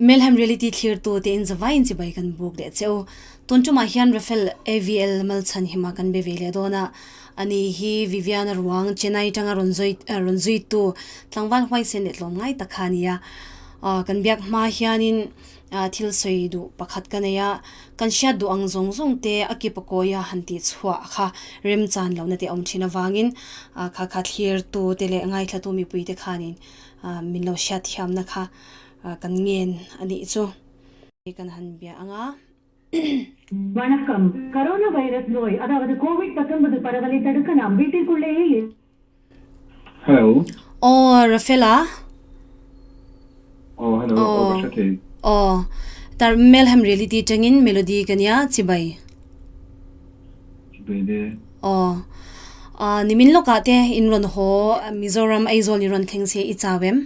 Melhem Reality thlirtu te in zavaiin chibai kan buk leh che u. Tun tumah hian Rafael AVL Malchhanhima kan be ve leh dawn a. Ani hi Viviana ruang Chennai tanga rawn zui rawn zuitu tlangval huaisen leh tlawm ngai tak kha a ni a. Kan biak hma hianin thil sawi duh pakhat ka nei a, kan hriat duh ang zawng zawng te a kip a kawi a han tih chhuah kha remchan lohna te a awm thin avangin kha kha thlirtu te leh ngaithlatu mipui te khanin min lo hriat thiamna kha kan ngen a nih chu. Kan han bia ang a. வணக்கம் corona virus நோய் அதாவது Covid பத்தொன்பது பரவலை தடுக்க நாம் வீட்டிற்குள்ளேயே Hello. Aw Rafaela. Aw hello aw ka hre thei. Aw tar Melhem Reality tangin Melody ka nia chibai. Chibai le. Aw nimin lawkah te in rawn haw Mizoram Aizawl in rawn thleng se i chau em?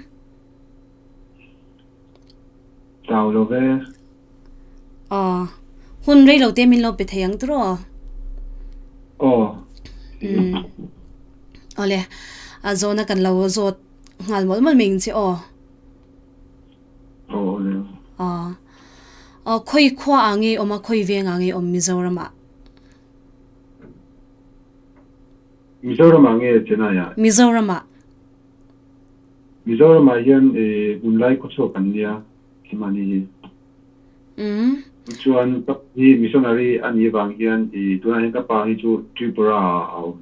Chau lo ve. Aw hun rei lo te min lo pe thei ang tiraw? Aw. Umm awle a zawhna kan lo zawt nghal mawlh mawlh mai ang che aw. Aw awle. Aw aw khawi khua ah nge awm a khawi veng ah nge awm Mizoram ah? Mizoram ah nge Chennai ah? Mizoram ah. Mizoram ah hian hunlai khawchhuak an nia Kimani hi. Umm. Chuan ka hi missionary a nih vang hian i tunah hian ka pa hi chu Tripura ah a awm.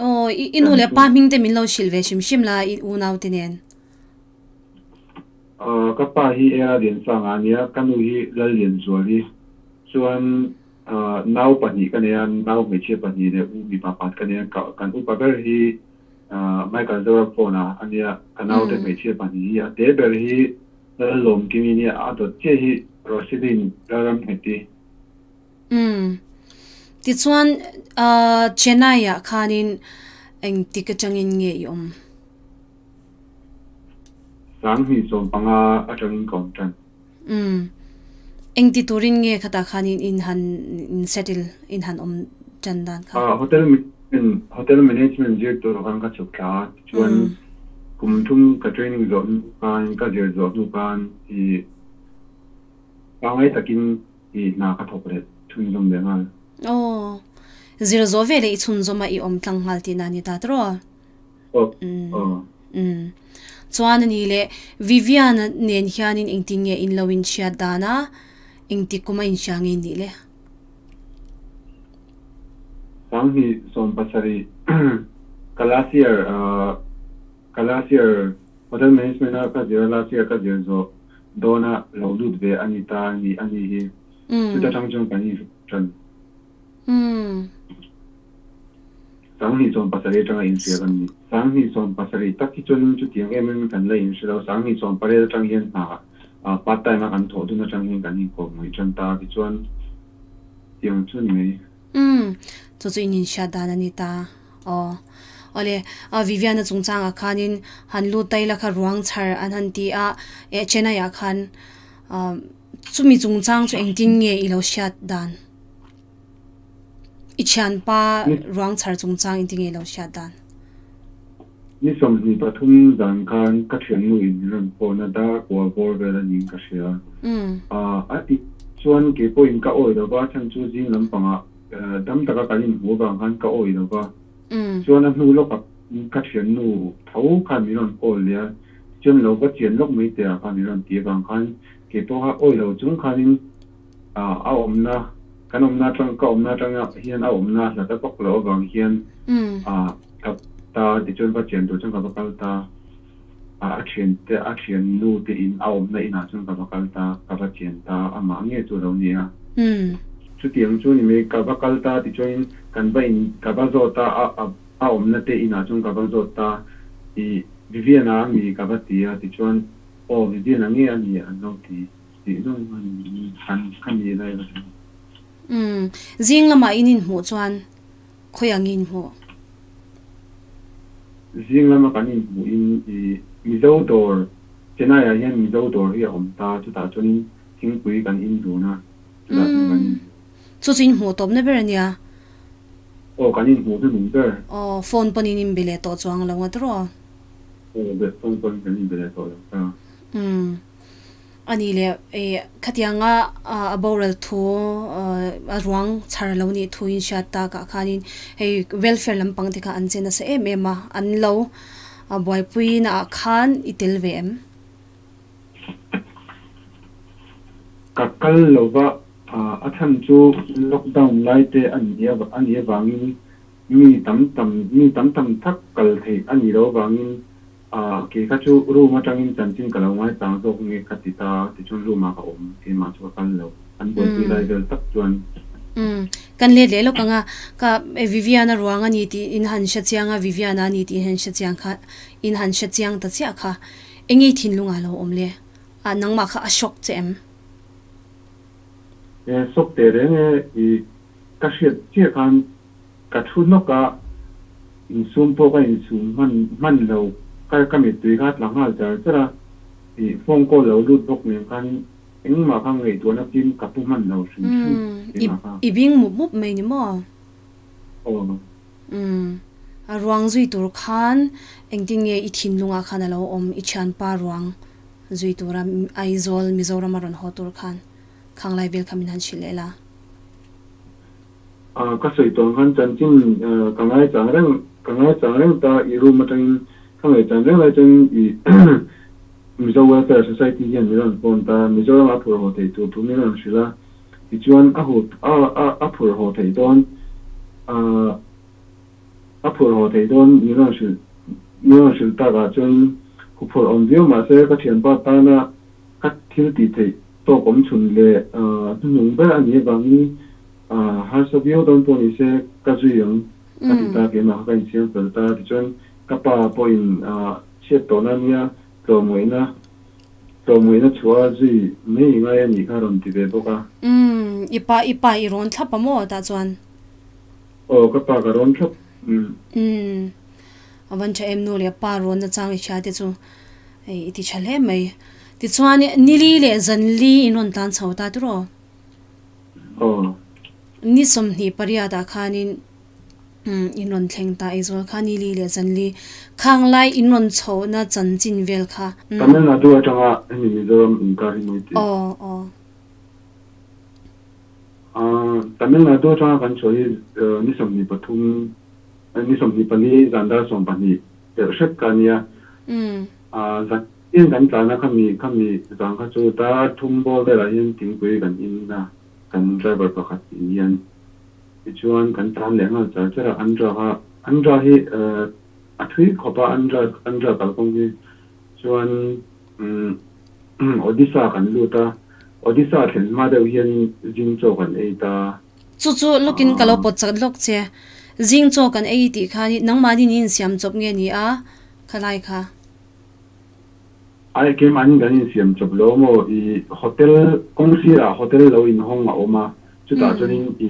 Aw i nu leh pa hming te min lo hrilh ve hrim hrim la i unau te nen. Aw ka pa hi Era Liansanga a nia, ka nu hi Lallianzuali. Chuan nau pahnih ka nei a, nau hmeichhia pahnih leh u mipa pakhat ka nei a, kan upa ber hi Michael Zoram phone a a nia, ka naute hmeichhia pahnih hi a te ber hi Lallawmkimi nia a dawt chiah hi Roselyn Lalramngheti. Umm. Tichuan Chennai ah khanin engtik atangin nge i awm? Sanghnih 15 atangin ka awm tan. Umm. Engti turin nge khatah khanin in han in settle in han awm tan dan kha? Hotel management hotel management zir tur khan ka chhuk thla a, tichuan kum thum ka training zawh hnu khan ka zir zawh hnu khan i pangngai takin i hna ka thawk leh chhunzawm leh nghal. Aw. Zir zawh veleh i chhunzawm a i awm tlang nghal tihna a ni ta tawh. Aw aw. Umm. Chuan a ni leh Vivian nen hianin engtin nge in lo inhriat dan a, engtik kum a inhria nge nih le? 2017 ka last year ka last year hotel management a ka zir a last year ka zir zawh dawn a lo lut ve a ni ta a ni hi. Chuta tang chuan kan inhriat tan. Umm. 2017 atanga inhria kan ni. 2017 tak hi chuanin chutiang em em kan la inhre lo. 2018 atang hian hna part time a kan thawh dun atang hian kan inkawm ngaih tan ta tichuan tiang chu ni mai. Umm. Chu chu in inhriat dan a ni ta. Aw. Awle, Viviana chungchangah khanin han lut ta ila kha ruang chhar an han ti a, eh Chennai ah khan chumi chungchang chu engtin nge i lo hriat dan? I thianpa ruang chhar chungchang inti ngei lo hriat dan. Ni 23 zan khan ka thiannu in min rawn phone a, dar kua bawr vel a niin ka hria. A tih chuan kei pawhin ka awi lo va, a chhan chu zing lampangah dam taka kan inhmuh avang khan ka awi lo va. Chuan a hnu lawkah ka thiannu tho khan min rawn call leh a, tichuan lo va chian lawk mai teh ah khan min rawn ti avang khan kei pawh kha awi lo chung khanin a awmna kan awmna atang ka awmna atanga hian a awmna hlat a vak loh avang hian a ka ta tichuan va chian tur chuan ka va kal ta a a thian te a thian nu te in a awmna inah chuan ka va kal ta ka va chian ta amah nge chu a lo ni a chutiang chu ni mai ka va kal ta tichuanin kan va in ka va zawt a a a awmna te inah chuan ka va zawt ta ih Vivian a ami ka va ti a tichuan aw Vivian a nge a ni an lo ti. Tih zawng khan kan ni lai va chuan. Umm, zing lamah in inhmuh chuan khawi ang i inhmuh? Zing lama kan inhmuh in i Mizo dawr, Chennai ah hian Mizo dawr hi a awm ta, chutah chuanin thingpui kan in dun a, chutah chuan kan inhmuh. Chu chu inhmuh tawpna ber a nia. Aw, kan inhmuh hnuhnung ber. Aw, phone pawn in inbe leh tawh chuang lo nga tawh. Aw, phone pawn kan inbe leh tawh lo ta. Umm. A nih leh eh khatianga a boral thu a ruang chhar lo nih thu in hriat takah khanin hei welfare lampang te kha an che nasa em em a, an lo buaipui naah khan i tel ve em? Ka kal lo va, a chhan chu lockdown lai te a nih avangin mi tam tam mi tam tam tak kal theih a nih loh avangin Ah, kei kha chu room atangin chanchin ka lo ngaichang zawk nge ka ti ta, tichuan room ah ka awm, keimah chu ka kal lo. An buaipui lai vel tak chuan. Umm, kan let leh lawk ang a, ka Viviana ruang a ni tih in han hre chiang a, Viviana a ni tih in han hre chiang kha, in han hre chiang ta chiah kha, engei thinlung ah lo awm le? Ah, nangmah kha a shock che em? E, shock teh reng e, i ka hriat chiah khan Ka thu hnawk a, insum pawh ka insum hman hman lo, ka ka mittui kha tla nghal char char a, ih phone call lo lut bawk nen khan engmah kha ngaihtuahna kim ka pu hman lo hrim hrim keimah kha. I bing mup mup mai ni maw? Aw. Umm, a ruang zui tur khan engtin nge i thinlungah khan a lo awm, i thianpa ruang zui tura Aizawl Mizoram a rawn haw tur khan khanglai vel kha min han hrilh leh la. Ka sawi tawh ang khan chanchin ka ngaichang reng ka ngaichang reng ta i room atangin ka ngaihchan reng lai chuan i Mizo Welfare Society hian min rawn phone ta Mizoram a phur haw theih tur thu min rawn hrilh a tichuan a hu a a a phur haw theih dawn a phur haw theih dawn min rawn hrilh min rawn hrilh takah chuan huphurh awm viau mahse ka thianpa tana ka thil tih theih tawk awm chhun leh hnuhnung ber a nih avangin harsa viau dawn pawh ni se ka zui ang ka ti ta keimah kha ka insiam fel ta tichuan ka pa pawhin chhiat tawhna ania tlawmngaihna tlawmngaihna chhuah a zui mai i ngai a nih kha a rawn ti ve bawk a. Umm i pa i pa i rawn thlap a maw tah chuan? Aw ka pa ka rawn thlap umm. Umm a van tha em nu leh pa rawn na chang i hria te chu. Hei i ti tha hle mai. Tichuan nili leh zanli in rawn tlan chho ta tiraw? Aw. Ni 28 ah khanin in rawn thleng ta Aizawl kha nili leh zanli khang lai in rawn chhohna chanchin vel kha. Tamil Nadu atanga hemi Mizoram inkar hi mawi ti. Aw aw. Tamil Nadu atanga kan chhuah hi ni 23 ni 24 zan dar 12 Pelh hrep ka nia. Zan hian kan tlan a khami khami zang kha chu dar thum bawr velah hian thingpui kan in a, kan driver pakhat in hian. Tichuan kan tlan leh nghal char char a, Andhra kha Andhra hi a thui khawp a Andhra Andhra kalkawng hi chuan Odisha kan lut a, Odisha thlen hma deuh hian zing chaw kan ei ta. Chu chu lawkin ka lo pawt chak lawk che. Zing chaw kan ei tih khan i nangmahni ni insiam chawp nge ni a khalai kha? Ai keimahni kan insiam chawp lo maw i hotel kawng sirah hotel lo inhawng a awm a chutah chuanin i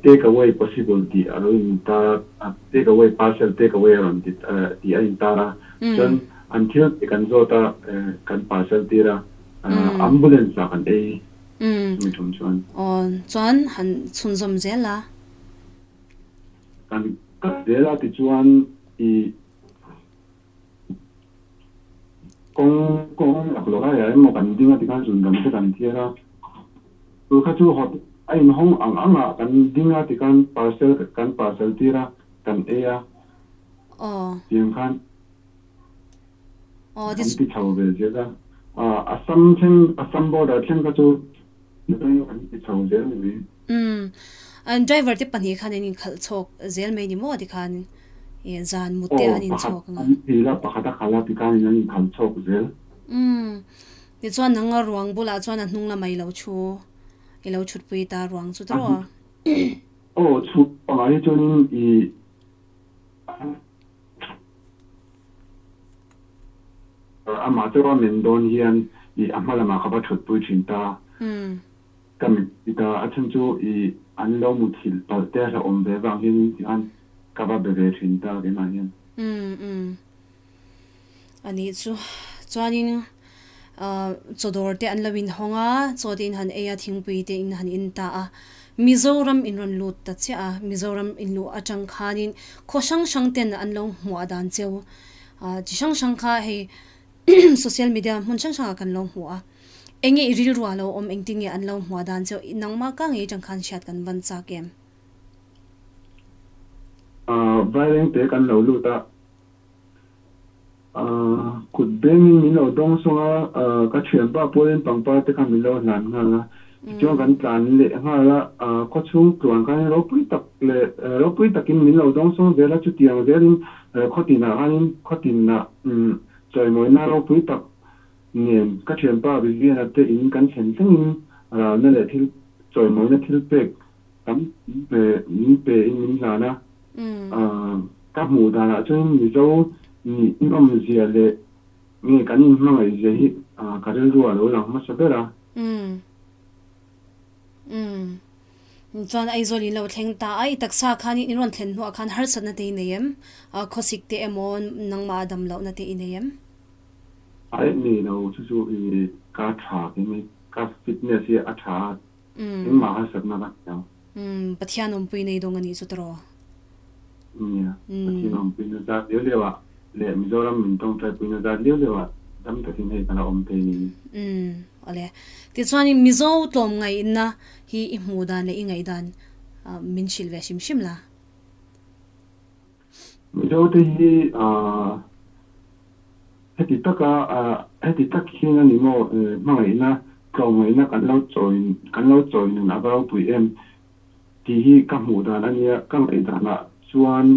take away possible tih a lo intar a take away parcel take away a rawn ti tih a intar a chuan an thil te kan zawt a kan parcel tir a ambulance ah kan ei. Umm. Chumi tum chuan. Aw, chuan han chhunzawm zel a. Kan kal zel a tichuan i kawng kawng lak lawk aia emaw kan ding a tikhan zun dam te kan thiar a. Chu kha chu hot a inhawng ang ang ah kan ding a tikhan parcel kan parcel tir a kan ei a. Aw. Tiang khan. Aw An ti chho ve zel a. Assam thleng, Assam border thleng kha chu an ti chho zel ni mai. Umm. An driver te pahnih khan an inkhalh chhawk zel mai ni maw tikhan i zan mut te an inchhawk anga. Aw, pakhat an phil a, pakhat a khalh a tikhan in an inkhalh chhawk zel. Umm. Tichuan nanga ruang bulah chuan a hnung lamah i lo thu, i lo thutpui ta ruang chu tawh. Aw, chhuk pangah hi chuanin i Amah chu rawn en dawn hian i a hma lamah ka va thutpui thin ta. Ka mit ti ta, a chhan chu i an lo muthilh palh te a hlauhawm ve vang hian tikhan ka va be ve thin ta keimah hian. Umm umm. A nih chu. Chuanin chawdawr te an lo inhawng a, chaw te in han ei a, thingpui te in han in ta a. Mizoram in rawn lut ta chiah a, Mizoram in luh atang khanin khaw hrang hrang ten an lo hmuah dan cheu chi hrang hrang kha hei Social media hmun hrang hrangah kan lo hmu a, enge i rilru a lo awm, engtin nge an lo hmuah dan chu nangmah ka ngei atang khan hriat kan van chak em? Vairengte kan lo lut a, kut bengin min lo dawng sawng a, ka thianpa pawhin pangpar te kha min lo hlan nghal a, tichuan kan tlan leh nghal a, khawchhung tluan khanin ropui tak leh ropui takin min lo dawng sawng zel a, chutiang zelin khawtinah khanin khawtinah Chawimawina ropui tak nen ka thianpa Viviana te in kan thlen thlengin ralna leh thil chawimawina thil pek tam pe min pe in min hlan a. Ka hmuh danah chuanin Mizo nih nawmzia leh nge kan inhmangaihzia hi ka rilru a lo lang hmasa ber a. Chuan Aizawl in lo thleng ta a, i taksa khan in rawn thlen hnuah khan harsatna te i nei em? Khawsik te emaw nangmah a dam lohna te i nei em? Aih nei lo, chu chu i ka tha kei mai, ka fitness hi a tha a, engmah harsatna ka nei lo. Pathian awmpui nei dawng a nih chu tawh. Nia, Pathian awmpui na zat liau liau ah leh Mizoram min tawngtai pui na zat liau liau ah dam takin hei ka la awm thei ni. Umm awle. Tichuanin Mizo tlawmngaihna hi i hmuh dan leh i ngaihdan min hrilh ve hrim hrim la. Mizo te hi heti taka heti tak hian a ni maw hmangaihna tlawmngaihna kan lo chawi kan lo chawi nun a va ropui em tih hi ka hmuh dan a nia, ka ngaihdanah chuan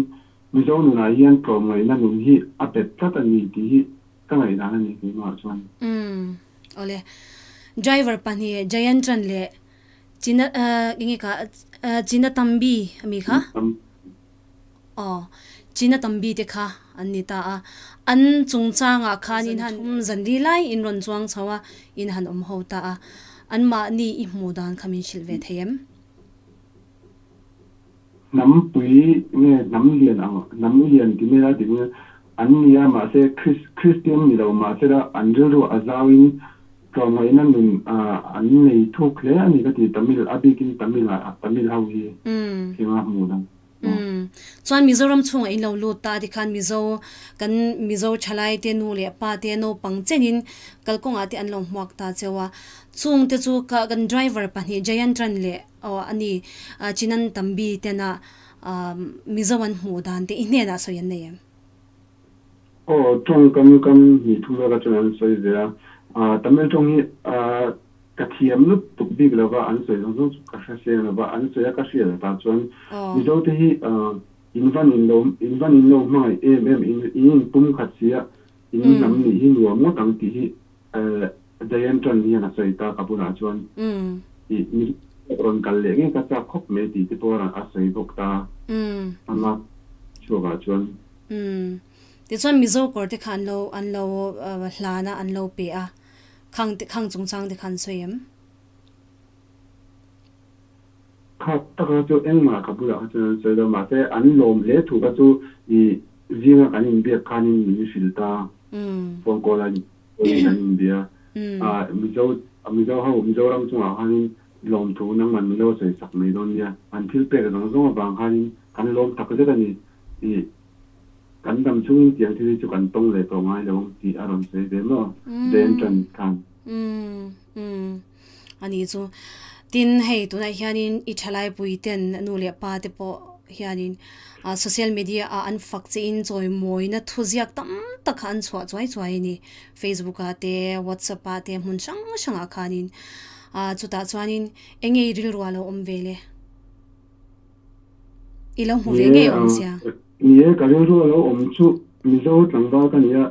Mizo nunah hian tlawmngaihna nun hi a bet tlat a ni tih hi ka ngaihdan a ni keimah chuan. Umm awle. Driver pahnih Jayantran leh China enge ka China Tambi ami kha? Aw China Tambi te kha an ni ta a. An chungchangah khan in han thum zan li lai in rawn chuang chho a, in han awm ho ta a. Anmahni i hmuh dan kha min hrilh ve thei em? Hnam pui nge hnam lian ang hnam lian ti mai la ti mai an ni a mahse Kristian ni lo mahse la an rilru a zau in tlawmngaihna nun an nei thuk hle a ni ka ti Tamil a bikin Tamil ah Tamil ho hi thing a hmuh dan. Umm. Chuan Mizoram chhungah in lo lut ta tikhan Mizo kan Mizo thalai te nu leh pa te naupang chenin kalkawngah te an lo hmuak ta cheu a. Chung te chu ka kan driver pahnih Jayantran leh aw a ni Chinan Tambi tena Mizo an hmuh dan te i hnenah sawi an nei em? Aw tawngkam kam hnih thum vel atang an sawi ve a. Tamil tawng hi Ka thiam lutuk bik lova an sawi zawng zawng chu ka hre seng lova, an sawi a ka hriat ta chuan Mizo te hi in van in lo in van in lo hmangaih em em in in in pum khat si a in hnam nih hi nuam ngawt ang tih hi Diane Tran hian a sawi ta ka bulah chuan i Mizo te rawn kal leh ngei ka chak khawp mai tih te pawh a sawi bawk ta ama chhuakah chuan. Tichuan Mizo kawr te kha an lo an lo hlan a an lo pe a. Khang te khang chungchang te khan sawi em? Kha taka chu engmah ka bulah kha chuan an sawi lo, mahse an lawm hle thu kha chu i zinga kan inbiak khanin min hrilh ta, phone call a kan inbia a, Mizo Mizo ho Mizoram chungah khanin lawmthu nangman min lo sawi sak mai dawn nia, an thil pek zawng zawng avang khanin kan lawm takzet a ni, i Kan dam chungin tiang thil hi chu kan tawng leh tawh ngai lo ang tih a rawn sawi ve maw? Jen Tran khan. Umm umm a ni chu. Tin, hei tunah hianin i thalaipui ten nu leh pa te pawh hianin social media ah an fak che in chawimawina thuziak tam tak kha an chhuah chuai chuai a ni. Facebook ah te, WhatsApp ah te hmun hrang hrangah khanin chutah chuanin eng nge i rilru a lo awm ve le? I lo hmu ve ngei awm sia. Ni e, ka rilru a lo awm chu Mizo tlangval ka ni a,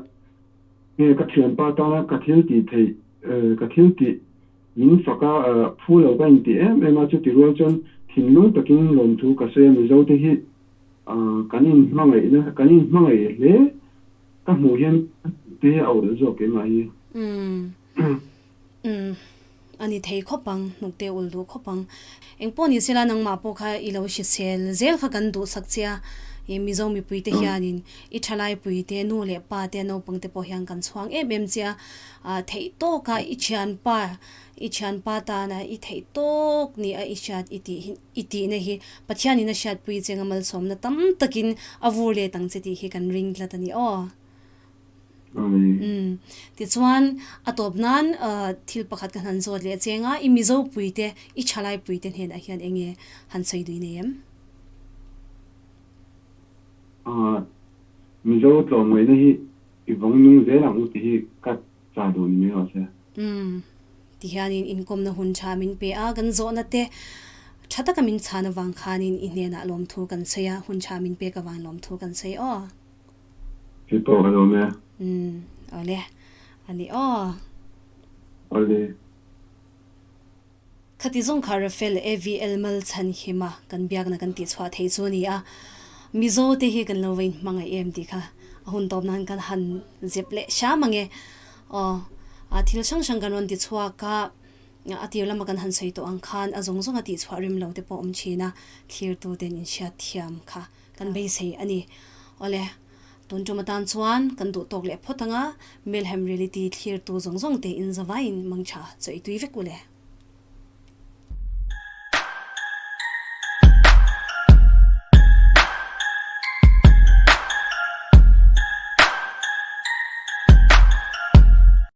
nge ka thianpa tana ka thil tih theih, ka thil tih min fak a, phu lo ka intih em em a, chuti rual chuan thinlung takin lawmthu ka sawi a, Mizo te hi kan inhmangaihna, kan inhmangaih hle ka hmuh hian te hi a ulh zawk keimah hi. Umm. Umm. A ni thei khawp ang, hnukte ul duh khawp ang. Engpawh ni sela nangmah pawh kha i lo hrisel zel kha kan duhsak che a, i Mizo mipuite hianin i thalaipui te, nu leh pa te, naupang te pawh hian kan chhuang em em che a, ah theih tawka i thianpa, i thianpa tana i theih tawk ni a i hriat i tih hi i tihna hi Pathianin a hriatpui che anga malsawmna tam takin a vur let ang che tih hi kan ring tlat a ni aw. Umm. Tichuan, a tawp nan thil pakhat ka han zawt leh cheng a, i Mizo puite, i thalai puite hnenah hian eng nge han sawi dui nei em? Mizo tlawmngaihna hi i vawng nung zel ang u tih hi ka chah duh ni mai rawh se. Umm. Tihianin inkawmna hun tha min pe a, kan zawhna te tha taka min chhan avang khanin i hnenah lawmthu kan sawi a, hun tha min pek avang lawmthu kan sawi aw. Hei pawh ka lawm e. Umm awle ani aw. Awle. Khati zawng kha Rafael AVL mal chhan hima kan biakna kan tih chhuah theih chu a ni a. Mizo te hi kan lo va inhmangaih em tih kha a hun tawp nan kan han zep leh hram ang e. Aw a thil hrang hrang kan rawn ti chhuak a, a tir lama kan han sawi tawh ang khan a zawng zawng a tih chhuah rim lo te pawh awm thin a, thlirtu ten inhriat thiam kha Kan beisei a ni. Awle, tun tum atan chuan kan duh tawk leh phawt ang a, Melhem Reality thlirtu zawng zawng te in zavaiin mangtha chaw i tui vek u le.